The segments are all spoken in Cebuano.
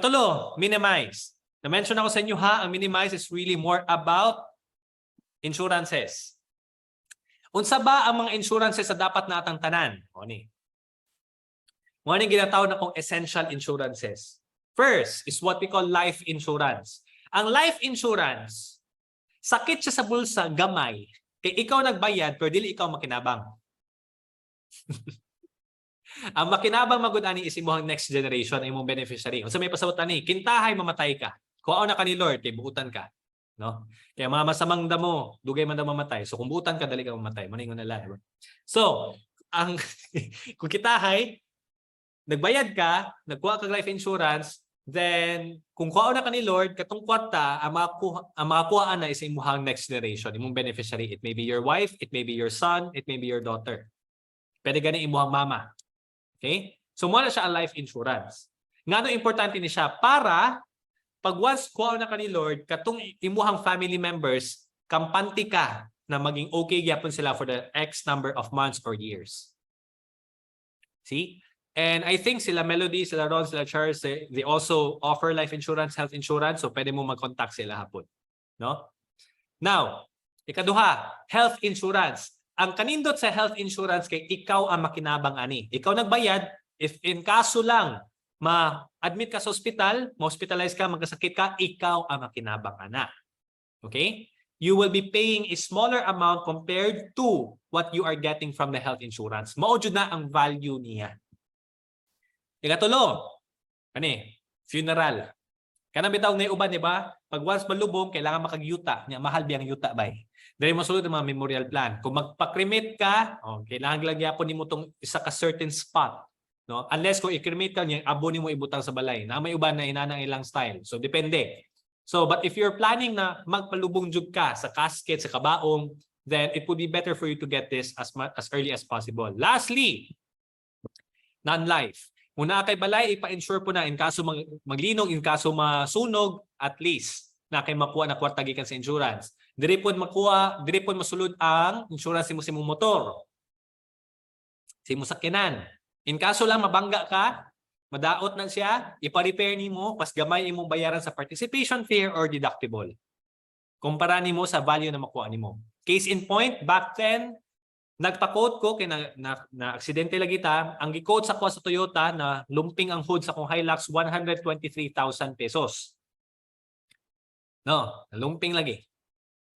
Tulo, minimize. Na-mention ako sa inyo ha, ang minimize is really more about insurances. Unsa ba ang mga insurances sa dapat natang tanan? O ni. Mao ni ginatawag na kong essential insurances. First is what we call life insurance. Ang life insurance, sakit siya sa bulsa, gamay. Kay ikaw nagbayad pero dili ikaw makinabang. Ang makinabang magud ani is imong next generation, imong beneficiary. Unsa may pasabot ani? Kintahay mamatay ka. Kuhaon na ka ni Lord kay buutan ka. No? Kaya mga masamang damo, dugay man daw mamatay. So kung buutan ka, dali ka mamatay. Mao na nila. Diba? So, ang kung kitahay, nagbayad ka, nagkuha kag life insurance, then kung kuhaon na ka ni Lord, katong kwarta, ang makakuha na is imuhang next generation, imong beneficiary. It may be your wife, it may be your son, it may be your daughter. Pwede gani imuhang mama. Okay? So mao na siya ang life insurance. Ngano importante ni siya? Para pag once kuha na ka ni Lord, katong imuhang family members, kampante ka na maging okay gyapon sila for the X number of months or years. See? And I think sila Melody, sila Ron, sila Charles, they also offer life insurance, health insurance, so pwede mo mag-contact sila hapon. No? Now, ikaduha, health insurance. Ang kanindot sa health insurance kay ikaw ang makinabang ani. Ikaw nagbayad, if in kaso lang ma-admit ka sa ospital, ma-hospitalize ka, magkasakit ka, ikaw ang makinabang ana. Okay? You will be paying a smaller amount compared to what you are getting from the health insurance. Mao jud na ang value niya. Ikatulo, kani, funeral. Kanang bitaw na uban, di ba? Pag once malubong, kailangan makagyuta. Nya mahal biyang yuta bay. Dili mo sulod ang mga memorial plan. Kung magpa-cremate ka, oh, kailangan lang gyapon nimo tong isa ka certain spot. No? Unless kung i-cremate ka niya, abo nimo ibutang sa balay. Na may uban na inana ang ilang style. So depende. So but if you're planning na magpalubong jud ka sa casket, sa kabaong, then it would be better for you to get this as early as possible. Lastly, non-life. Kung naa kay balay, ipa-insure po na in kaso maglinog, in kaso masunog, at least na kay makuha na kwarta gikan sa insurance. Diri pod makuha, diri pod masulod ang insurance nimo sa imong motor. Sa imong sakyanan. In kaso lang mabangga ka, madaot na siya, ipa-repair nimo, pas gamay imong bayaran sa participation fare or deductible. Kumpara nimo sa value na makuha nimo. Case in point, back then, nagpa-quote ko kay na aksidente lagi ta, ang gi-quote sa ko sa Toyota na lumping ang hood sa kong Hilux, 123,000 pesos. No, lumping lagi.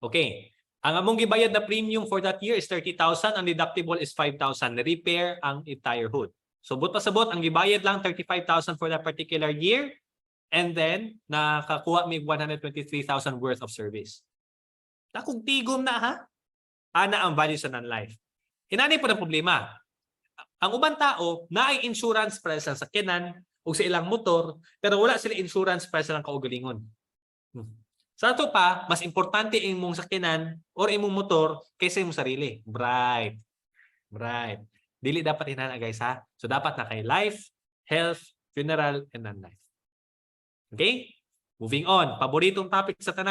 Okay. Ang among gibayad na premium for that year is 30,000, ang deductible is 5,000. Repair ang entire hood. So buot pasabot, ang gibayad lang 35,000 for that particular year and then nakakuha mi 123,000 worth of service. Dakong tigom na ha. Ana ang value sa non-life. Inani po ng problema. Ang ubang tao, naay insurance para sa sakyanan o sa ilang motor, pero wala sila insurance para sa ilang kaugalingon. Sa ato pa, mas importante imong sakyanan or imong motor kaysa imong sarili. Bright. Bright. Dili dapat inana, guys, ha. So dapat na kay life, health, funeral, and non-life. Okay? Moving on. Paboritong topic sa tanan.